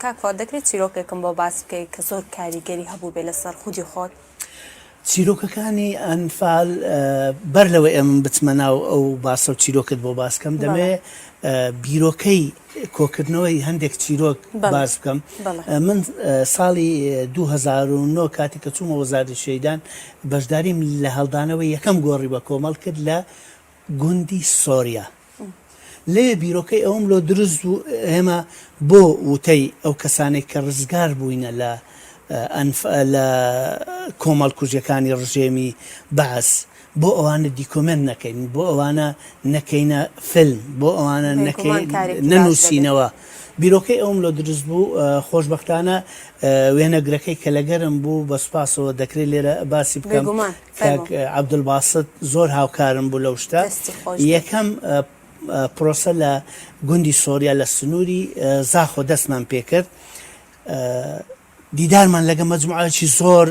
کاک فواد دەکرێت چیرۆکێکم بۆ باس بکەی کە زۆر کاریگەری هەبووبێ لەسەر خودی خۆت؟ چیرۆکەکانی ئەنفال بەر لەوەی ئەمن بچمە ناو ئەو باسە و چیرۆکت بۆ باس کەم دەمەوێ بیرۆکەی کۆکردنەوەی هەندێک چیرۆک باس بکەم من ساڵی 2009 کاتێک کە چوومە وەزارەتی شەهیدان بەشداریم لە هەڵدانەوەی یەکەم گۆڕی بە کۆمەڵ کرد لە گوندی سۆریا لێ بیرۆکەی ئەوەم لۆ دروست بوو ئێمە بۆ وتەی ئەو کەسانەی کە ڕزگار بووینە لە ئەنف لە کۆمەڵکوژیەکانی ڕژێمی بەعس بۆ ئەوانە دیکۆمێنت نەکەین بۆ ئەوانە نەکەینە فیلم بۆ ئەوانە بێگومان نەکەین کارێکی باش دەبێت. نەنووسینەوە بیرۆکەی ئەوم لۆ دروست بوو خۆشبەختانە وێنەگرەکەی کە لەگەرم بوو بە سوپاسەوە دەکرێت لێرە باسی بکەم بێگومان کاک فەرموو. عەبدولباست زۆر هاوکارم بوو لەو شتە. دەستی خۆش بێت. یەکەم پرۆسە لە گوندی سۆریا لە سنووری زاخۆ دەستمان پێکرد. دیدارمان لەگە مەجموعەیەکی زۆر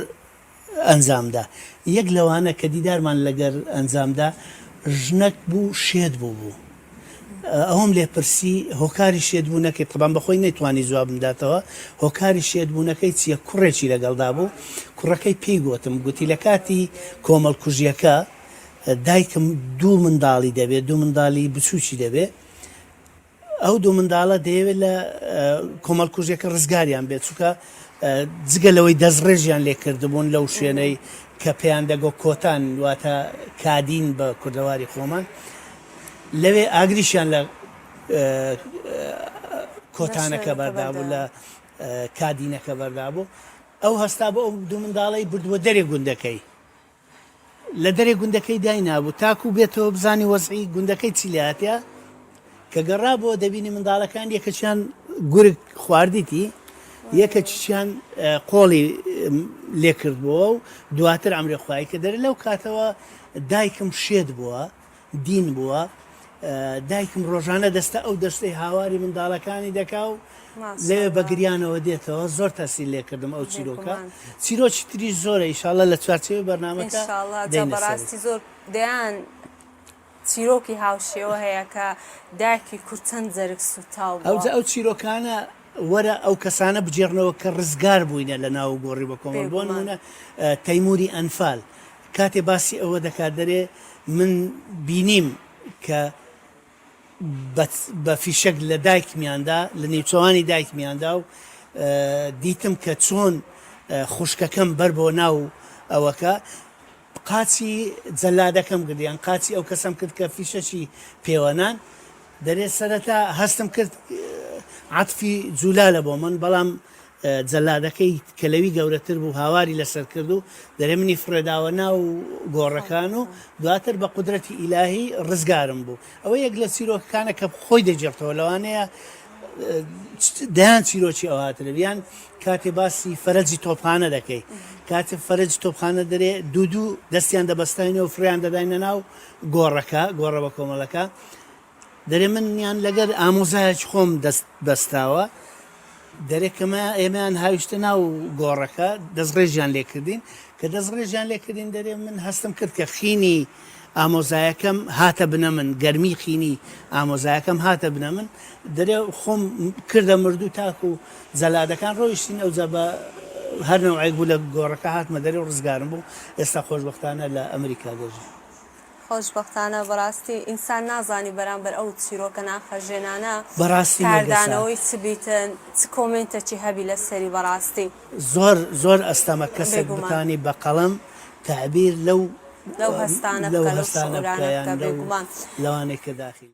ئەنجامدا. یەک لەوانە کە دیدارمان لەگەر ئەنجامدا ژنەک بوو شێت بوو بوو. ئەوەم لێ پرسی هۆکاری شێت بوونەکەی تەبان بەخۆی نەیتوانی جوابم داتەوە هۆکاری شێت بوونەکەی چییە کوڕێکی لەگەڵدا بوو کوڕەکەی پێی گۆتم گوتی لە کاتی کۆمەڵکوژیەکە دایکم دوو منداڵی دەبێت دوو منداڵی بچووکی دەبێت ئەو دوو منداڵە دەیەوێت لە کۆمەڵکوژیەکە ڕزگاریان بێت چونکە جگە لەوەی دەستڕێژیان لێ کردبوون لەو شوێنەی کە پێیان دەگۆ کۆتان واتە کادین بە کوردەواری خۆمان لەوێ ئاگریشیان لە کۆتانەکە بەردابوو لە کادینەکە بەردابوو ئەو هەستا بۆ ئەو دوو منداڵەی بردووە دەرێ گوندەکەی لە دەرێ گوندەکەی داینابوو تاکوو بێتەوە بزانی وەزعی گوندەکەی چی لێهاتیە، کە گەڕابۆوە دەبینی منداڵەکان یەکەکیان گورگ خواردیتی، یەکەکیشیان قۆڵی لێ کردبۆوە و دواتر ئەمری خوای کرد. دەرێ لەو کاتەوە دایکم شێت بووە. دین بووە دایکم ڕۆژانە دەستە ئەو دەستەی هاواری منداڵەکانی دەکا و لەوێ بە گریانەوە دێتەوە زۆر تەسیر لێکردم ئەو چیرۆکە چیرۆکی تریش زۆرە ئیشاڵە لە چوارچێوەی بەرنامەکە دێینە سەری. زۆر دەیان چیرۆکی هاوشێوە هەیە کە دایکی کورد چەند جەرگ سووتاو بووە. ئەوجا ئەو چیرۆکانە وەرە ئەو کەسانە بگێڕنەوە کە ڕزگار بووینە لە ناو گۆڕی بەکۆمەڵ بۆ نموونە تەیموری ئەنفال کاتێ باسی ئەوە دەکات دەرێ من بینیم کە بە فیشەک لە دایکمیاندا لە نێوچەوانی دایکمیاندا و دیتم کە چۆن خوشکەکەم بەر بۆ ناو ئەوەکە قاچی جەلادەکەم کرد یان قاچی ئەو کەسەم کرد کە فیشەکی پێوەنان دەرێ سەرەتا هەستم کرد عەتفی جولالە بۆ من بەڵام جەلادەکەی کە لەوی گەورەتر بوو هاواری لەسەر کرد و دەرێ منی فڕێداوە ناو گۆڕەکان و دواتر بە قودرەتی ئیلاهی ڕزگارم بوو. ئەوە یەک لە چیرۆکەکانە کە خۆی دەگێڕتەوە لەوانەیە دەیان چیرۆکی ئەوها تر بێت. یان کاتێ باسی فەرەجی تۆپخانە دەکەی کاتێ فەرەجی تۆپخانە دەرێ دوو دوو دەستیان دەبەستاینەوە فڕیان دەداینە ناو گۆڕەکە گۆڕە بە کۆمەڵەکە دەرێ منیان لەگەر ئامۆزایەکی خۆم دەست بەستاوە دەرێ کەمە ئێمەیان هاویشتە ناو گۆڕەکە دەستڕێژیان لێکردین کە دەستڕێژیان لێکردین دەرێ من هەستم کرد کە خینی ئامۆزایەکەم هاتە بنە من گەرمی خینی ئامۆزایەکەم هاتە بنە من دەرێ خۆم کردە مردوو تاکو جەلادەکان ڕۆیشتین ئەوجا بە هەر نەوعێک بوو لە گۆڕەکە هاتمە دەرێ و ڕزگارم بوو ئێستا خۆشبەختانە لە ئەمریکا دەژیم. خۆشبەختانە بەڕاستی ئینسان نازانی بەرامبەر ئەو چیرۆکە ناخهەژێنانە بەڕاستی مەرگەسات. کاردانەوەی چ بیتن چ کۆمێنتەکی هەبی لەسەری بەڕاستی. زۆر زۆر ئەستەمە کەسێک بێگومان. بتانی بە قەڵەم تەعبیر لەو لەو هەستانە لەو بکە لەو هەستانە شعورانە بکە یان بکە لەو بێگومان. لەوانەی کە داخی.